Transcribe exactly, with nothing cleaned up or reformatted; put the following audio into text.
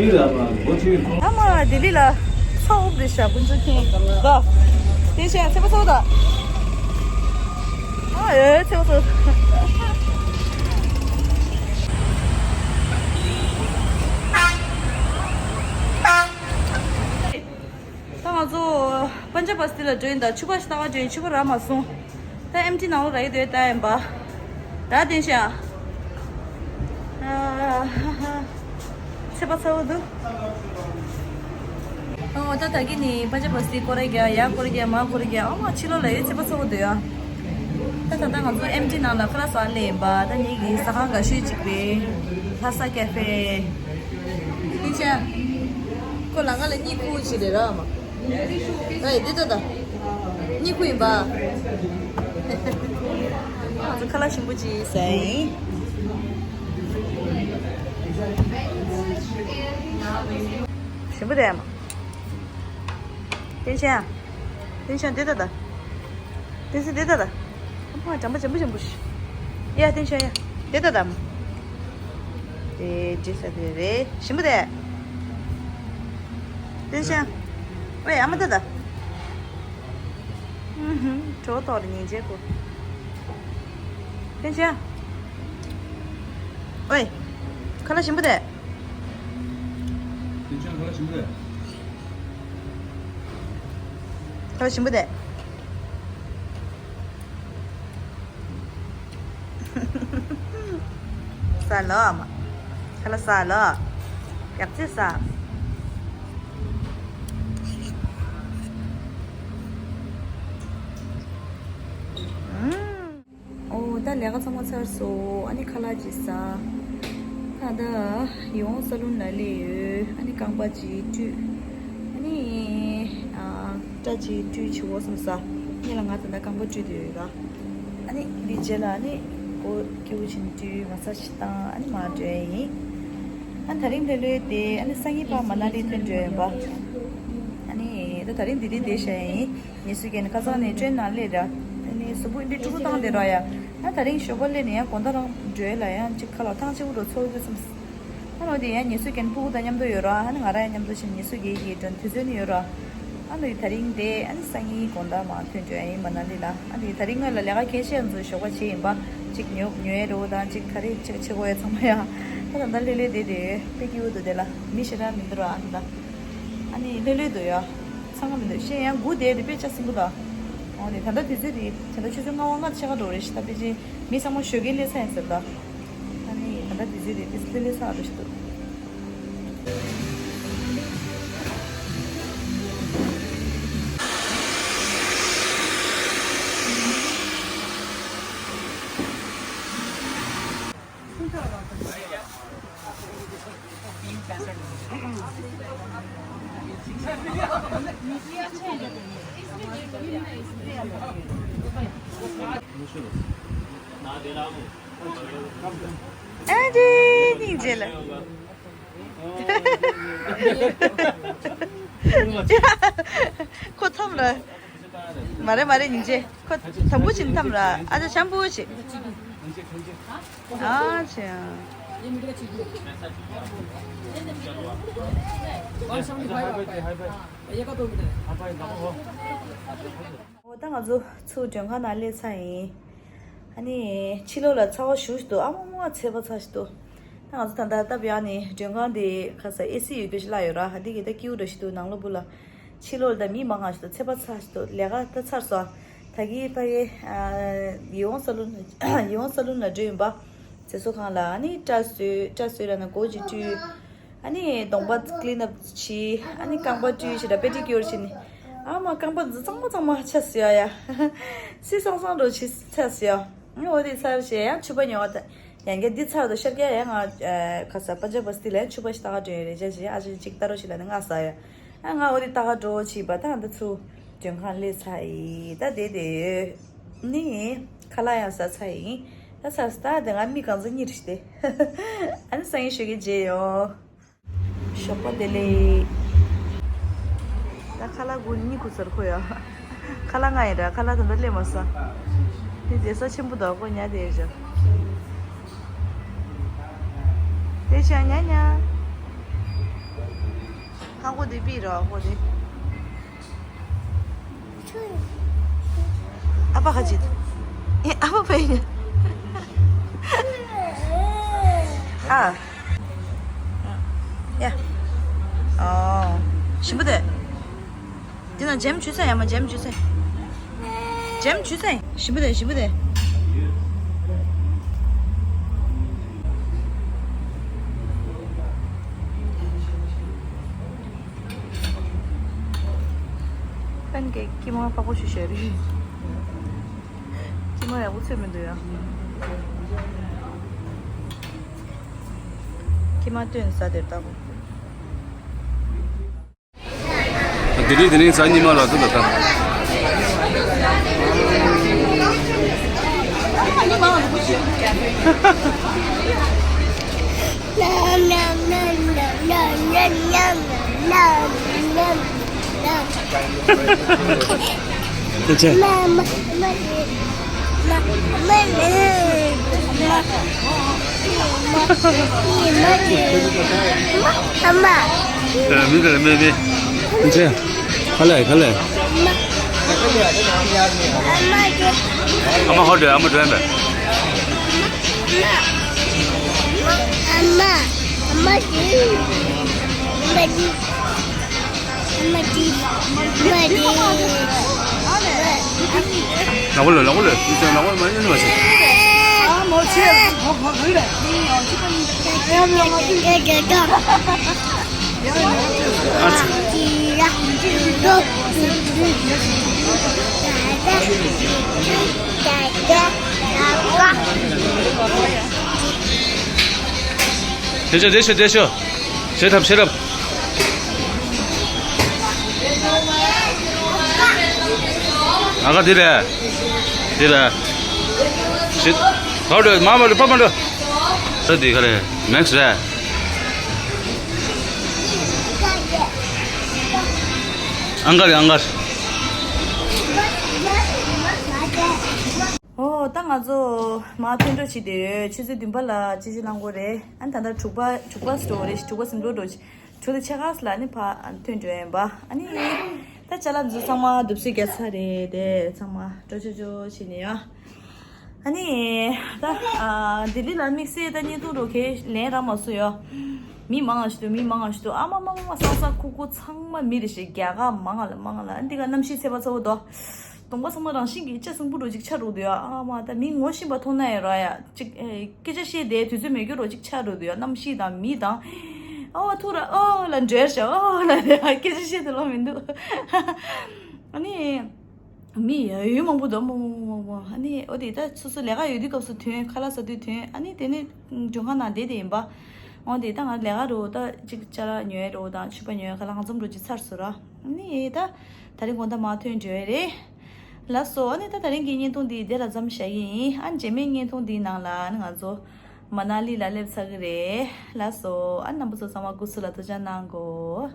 ཨ་མ་ལྡི་ལི་ལ་ཚོགས་འདི་ཤ་ཀུན་སྤྱོད་མཁན་གོ། དེ་བཞིན་ཚེ་པ་ཚོ་དང་། ཨ་ཨེ་ཚེ་པ་ཚོ། ད་ང་ཚོ་པན་ཇབ་བ་སི་ཏི་ལ་འགྲོ་ཡིན། ད་ཕྱུ་པ་ཞིག་ལྟ་ག་འགྲོ་ཡིན། ཕྱུ་པ་རག་མ་སོང་། ད་ཨེམ་ཊི་ནང་ལོགས་རག་གི་འདུག་ལྟ་ཡིན་པ། ད་དེ་བཞིན། ཨ་ཧ་ཧ། ཚེ་པ་ཚ་བོ་འདུག་ཨོ་ད་ད་གིན་ནི་པན་ཇབ་བ་སི་ཏི་སྐོར་ར་རྒྱག་ཡ་སྐོར་རྒྱག་མ་སྐོར་རྒྱག་ཨོ་མ་ཕྱི་ལོགས་ལ་ཡོད་ཚེ་པ་ཚ་བོ་འདུག་ཡ། ད་ད་ད་ང་ཚོ་ཨེམ་ཊི་ནང་ལ་ཁ་ལག་ཟ་སླེབས་ཡིན་པ། ད་ངེད་ཀྱི་ཟ་ཁང་དགའ་ཤོས་གཅིག་པའི་ལྷ་ས་ཀེ་ཧྥེ། ཨིན་ཅང་། ཁོ་ལ་ང་ལ་གཉིད་ཁུག་ཅིག་རེད་ར་མ། ཨེ་འདི་ལྟ་ད། གཉིད་ཁུག་ཡིན་པ། ང་ཚོ་ཁ་ལག་ཞིམ་པོ་ཅིག་ཟ་ཡིན། ཞིམ་པོ་རེད་མ། བསྟན་ཆེན། བསྟན་ཆེན་འདི་ལྟ་ད། བསྟན་ཆེན་འདི་ལྟ་ད། ཨ་མ་འགྲམ་པ་འཇམ་པོ་འཇམ་པོ་ཞིག་ཡ་བསྟན་ཆེན་ཡ། འདི་ལྟ་ད་མ། དེ་ཇི་ས་དེ་རེད། ཞིམ་པོ་རེད། བསྟན་ཆེན། ཝེ་ཨ་མ་ལྟ་ད། ཨུ་ཧུམ། གྲོད་ཐོག་ལ་ཉིན་བྱེད་ཁུ། བསྟན་ཆེན། ཝེ། ཁ་ལག་ཞིམ་པོ་རེད། བསྟན་ཆེན་ཁ་ལག་ཞིམ་པོ་རེད། ཁ་ལག་ཞིམ་པོ་རེད། ཟ་ལོ་ཨ་མ། ཁ་ལག་ཟ་ལོ། ཡག་ཚེ་ཟ། ཨུམ། ཨོ་ད་ལས་ཀ་ཚང་མ་ཚར་སོང་། ཨ་ནི་ཁ་ལག་ཅིག་ཟ། ད་ད་ཡིད་འོང་ས་ལུན་ལ་སླེབས་ཡོད། ཨ་ནི་རྐང་པ་ཅིག་བཀྲུས། ཨ་ནི་ཨ་སྐྲ་ཅིག་བཀྲུས་བྱེད་འོ་བསམ་ས། ངས་ལ་ང་ད་ལྟ་རྐང་པ་བཀྲུས་བསྡད་ཡོད་ད། ཨ་ནི་འདི་རྗེས་ལ་ཨ་ནི་སྒོ་སྐྱིད་པོ་བྱས་ནས་བཀྲུས་མ་སཱ་ཇི་བཏང་ཨ་ནི་མར་འགྲོ་ཡ་ཡིན། ཨ་ནི་ད་རིང་ལྷོད་ལྷོད་དེ་ཨ་ནི་སང་ཉིན་ཕར་མ་ན་ལི་ཐོན་འགྲོ་ཡ་ཡིན་པ། ཨ་ནི་ད་ད་རིང་འདི་འདྲ་བསྡད་བཞག་ཡ་ཡིན། ཉི་སུ་གན་ཁ་སང་ནས་ཊེན་ནང་སླེབས་ར། ཨ་ནི་གཟུགས་པོ་འདི་དཀྲུག་བཏང་བསྡད་ར་ཡ། ཨ་ད་རིང་ཞོགས་པ་སླེབས་ནས་ཡང་དགོང་དག་རང་འགྲོ་ཡ་ལ་ཡང་ཅིག་ཁ་ལག་ཐང་ཆེན་པོ་འགྲོ་ཚོར་གི་བསམ། ཨ་ནོ་དེ་ཡང་ཉི་སུ་གན་ཕྲུ་གུ་དང་མཉམ་དུ་ཡོད་ར། ཨ་ནི་ང་རང་ཡང་མཉམ་དུ་ཕྱིན་ཉི་སུ་གན་གྱི་འགྲོ་དུས་ཚོད་ནི་ཡོད་ར། ཨ་ནི་ད་རིང་དེ་ཨ་ནི་སང་ཉིན་དགོང་དག་མར་ཐོན་འགྲོ་ཡ་ཡིན་མ་ན་ལི་ལ། ཨ་ནི་ད་རིང་སྔོན་ལ་ལས་ཀ་གལ་ཆེ་ཡང་ཚོ་ཞོགས་པ་བྱས་ཡིན་པ། ཅིག་ཉོ་ཉོ་ཡ་རོ་དང་ཅིག་ག་རེ་ཅིག་བྱེད་དགོས་ཡ་ཚང་མ་ཡ། ད་ད་ལྟ་ལྷོད་ལྷོད་དེ་དེ་དཔེ་སྐྱིད་པོ་འདུག་དེ་ལ་མི་ཞེ་དྲག་མི་འདུག་ར། ཨ་ད་ད་ཨ་ནི་ལྷོད་ལྷོད་འདུག་ཡ། ཚང་མ་མི་འདུག་ཤེས་ཡང་སྒུག་བསྡད་དེ་དཔེ་ཆ་སིམ་པོ་འདུག་འོ་ནི་ད་ལྟ་དུས་ཚོད་དེ་ད་ལྟ་ཆུ་ཚོད་ལྔ་པ་ལྔ་ཕྱེད་ཀ་འགྲོ་རེད་ཤི། ད་དཔེ་ཅན་མི་ཚང་མ་ཞོགས་ཀས་སླེབས་ཚར་ཡིན་ཟེར་ད། ཨ་ནི་ད་ལྟ་དུས་ཚོད་དེ་དཔེ་སླེབས་སླེབས་ཚར་འགྲོ་ཤི་འདུག་ཨ་ཅེ་སྙིང་རྗེ་ལ། ཁོ་འཐམ་ར། མ་རེད་མ་རེད་སྙིང་རྗེ། ཁོ་དམ་པོ་བྱེད་འཐམ་ར། ཨ་ཅེ་འཇམ་པོ་བྱེད། ཨ་ཅེ། འོ་ད་ང་ཚོ་ཚུར་མགྲོན་ཁང་ནང་སླེབས་ཚར་ཡིན། ཨ་ནི་ཕྱི་ལོགས་ལ་ཚ་བ་ཞེ་པོ་ཞིག་འདུག་ཨ་མ་མ་ཚད་པ་ཚ་ཞིག་འདུག་ད་ང་ཚོ་ད་ལྟ་སྟབས་ཡག་ནས་མགྲོན་ཁང་དེ་ཁ་ས་ཨེ་སི་ཡོད་རྒྱུ་ཞིག་ལ་ཡོད་ར། ཧ་འདི་གི་ད་སྐྱིད་པོ་འདྲ་ཞིག་འདུག་ནང་ལོགས་སྦུག་ལ། ཕྱི་ལོགས་ལ་ད་མི་མང་ང་ཞིག་འདུག་ཚད་པ་ཚ་ཞིག་འདུག་ལས་ཀ་ད་ཚར་སོང་། ད་གི་ཕ་གི་ཡིད་འོང་ས་ལུན་ཡིད་འོང་ས་ལུན་ལ་འགྲོ་ཡིན་པ། ཚེ་སྲོག་ཁང་ལ་ཨ་ནི་སྐྲ་བཟོས་སྐྲ་བཟོས་ལ་ན་སྒོ་ཅིག་བཀྲུས། ཨ་ནི་གདོང་པ་ཀི་ལིན་ཨབ་བྱས། ཨ་ནི་རྐང་པ་བཀྲུས་བྱས་ད་པེ་ཌི་ཀིའུར་བྱས་ནས། ཨ་མ་རྐང་པ་འཛུ་གཙང་མ་གཙང་མ་ཆ་ཟེར་ཡ། སི་སང་སང་འགྲོ་བྱས་ཆ་ཟེར་ཡ། ཨ་འོ་དེ་ཚར་བྱས་ཡང་ཕྱུ་པ་ཉོ་བ་ད། ཡང་བསྐྱར་འདི་ཚར་དུ་ཤར་རྒྱག་ཡང་ང་ཁ་ས་པན་ཇབ་བ་སི་ཏི་ལ་ཡང་ཕྱུ་པ་ཞིག་ལྟ་ག་འགྲོ་ཡོད་རེད་བྱས་བྱས་ཨ་ཅེ་ཅིག་ལྟ་རོགས་བྱས་ལ་ནི་ང་ཟ་ཡ། ཨ་ང་འོ་དེ་ལྟ་ག་འགྲོ་བྱས་པ་ད་ད་ཚུར་མགྲོན་ཁང་སླེབས་ཚར་ཡིན། ད་དེ་དེ་ནི་ཁ་ལག་ཡང་ཟ་ཚར་ཡིན། ད་ཚར་སོང་། ད་དེ་ང་མི་གང་ཚ་གཉིད་རེད་དེ། ཨ་ནི་སང་ཉིན་ཞོགས་ཀས་མཇལ་ཡོང་། ཞོགས་པ་བདེ་ལེགས། ད་ཁ་ལག་གུ་གཉིད་ཁུག་ཚར་ཁོ་ཡ། ཁ་ལག་ང་ཡིན་ར། ཁ་ལག་ད་ལྟ་སླེབས་མ་སོང་། དེ་བསྡད་ས་ཆེན་པོ་འདུག་ཁོ་ཉལ་བསྡད་ཡོད་ཅག་དེ་བྱས་ཉལ་ཉལ། ཨ་ཁུ་དེ་པི་རོ་ཨ་ཁུ་དེ། ཨ་ཕ་ཁ་ཅིག་ཨེ་ཨ་ཕ་ཕེ། ཨ། ཡ། ཨོ། ཞིམ་པོ་དེ། འདི་ན་འཇམ་ཆུ་ས་ཡ་མ་འཇམ་ཆུ་ས། འཇམ་ཆུ་ས། ཞིམ་པོ་དེ་ཞིམ་པོ་དེ། པན་ཀེག་ཀི་མ་པགས་པོ་ཞིག་བཞག་རེད། ཀི་མ་ཡག་པོ་ཚོད་མི་འདུག་ཡ། ཀི་མ་སྟོན་ཟ་དེར་ལྟ་བུ། ལྡི་ལི་དེ་རིང་གཟའ་ཉི་མ་ལ་ཚོད་ལ་ད། མི་དེ་ལ་མི་མི། ཁ་ལས་ཁ་ལས། ཨ་མ་ཧོ་འདྲ་ཨ་མ་འདྲ་ཡིན་པས། ཨ་མ། ཨ་མ། ལག་པ་ལོ་ལག་པ་ལོ་ལག་པ་ལོ་མ་ཡིན་མ་ཟེར། དེ་ཤོ་དེ་ཤོ་དེ་ཤོ། ཤེས་ཐབས་ཤེས་ཐབས། ཨ་ཁ་དེ་རེད། དེ་རེད། ཤེས། ཧོ་འགྲོ་མ་མ་འགྲོ་པ་མ་འགྲོ། ད་དེ་ག་རེད་མེག་སི་རེད། ཨང་གར་ཨང་གར། ཨོ་ད་ང་ཚོ་མར་ཐོན་འགྲོ་བྱེད་དེ་ཡོད། ཆུ་ཚོད་བདུན་པ་ལ་ཅི་ཅི་ལང་དགོས་རེད། ཨ་ནི་ད་ལྟ་དྲུག་པ་དྲུག་པ་སི་ཊོ་རེད། དྲུག་པ་ཟིན་འགྲོ་འགྲོ་ཆུ་ཚོད་ཕྱེད་ཀ་ལ་ནི་ཕ་ཨ་ནི་ཐོན་འགྲོ་ཡིན་པ། ཨ་ནི་ད་ཅ་ལག་འཛུགས་ཚང་མ་འདུག་སེ་རྒྱག་ཚར་རེད་དེ་ཚང་མ་འགྲོ་ཆོ་ཆོ་བྱེད་ནས་ཡ། ཨ་ནི་ད་ལྡི་ལི་ལ་དམིགས་བསལ་ད་བརྙན་ཐུང་རོ་ཁེ་ལན་རག་མ་སོང་ཡ། མི་མང་ང་ཞིག་འདུག་མི་མང་ང་ཞིག་འདུག་ཨ་མ་མ་མ་མ་སང་ས་ཁུག་ཁུག་ཚང་མ་མི་རེ་ཞིག་རྒྱ་གར་མང་ང་ལ་མང་ང་ལ་ཨ་ནི་འདི་ག་གནམ་གཤིས་ཚ་བ་ཚ་བོ་འདུག་གདོང་པ་ཚང་མ་རང་བཞིན་གྱིས་ལྕགས་སྲིན་པོ་འདྲ་ཅིག་ཆགས་འགྲོ་འདུག་ཡ། ཨ་མ་ད་མི་ངོ་ཤེས་པ་མཐོང་ན་ཡང་ར་ཡ་ཅིག་ཨེ་སྐད་ཆ་བཤད་དེ་དུས་ཚོད་མེད་རྒྱུ་རོ་ཅིག་ཆགས་འགྲོ་འདུག་ཡ། གནམ་གཤིས་དང་མི་དང་ཨ་བ་ཐུག་ར་ཨོ་ལ་འབྲེལ་ཤག་ཨོ་ལ་དེ་སྐད་ཆ་བཤད་དེ་ལོ་མི་འདུག་ཨ་ནི་མི་ཡ་ཡོད་མང་པོ་འདུག་མང་པོ་མང་པོ་མང་པོ། ཨ་ནི་ཨོ་དེ་ད་སོ་སོ་ལས་ཀ་ཡོད་དུས་སྐབས་སུ་ཐོན་ཁ་ལག་ཟ་དུས་ཐོན། ཨ་ནི་དེ་ནི་མགྲོན་ཁང་ནང་བསྡད་དེ་ཡིན་པ། འོ་དེ་ད་ང་ལས་ཀ་རོ་ད་ཅིག་ཅ་ལག་ཉོ་ཡ་རོ་དང་ཕྱུ་པ་ཉོ་ཡ་ཁ་ལག་ཚོམ་རོ་ཅིག་ཚར་སོང་ར། ཨ་ནི་ད་ད་རིང་དགོང་དག་མར་ཐོན་འགྲོ་ཡ་རེད། ལགས་སོ། ཨ་ནི་ད་ད་རིང་གི་བརྙན་ཐུང་འདི་དེ་ལ་མཚམས་བཞག་གི་ཡིན། ཨ་ནི་རྗེས་མའི་བརྙན་ཐུང་འདིའི་ནང་ལ་ཨ་ནི་ང་ཚོ་མ་ན་ལི་ལ་སླེབས་ཚར་གི་རེད། ལགས་སོ། ཨ་ནི་རྣམ་པ་ཚོ་ཚང་མ་སྐུ་གཟུགས་ལ་ཐུགས་ཅག་གནང་གོ།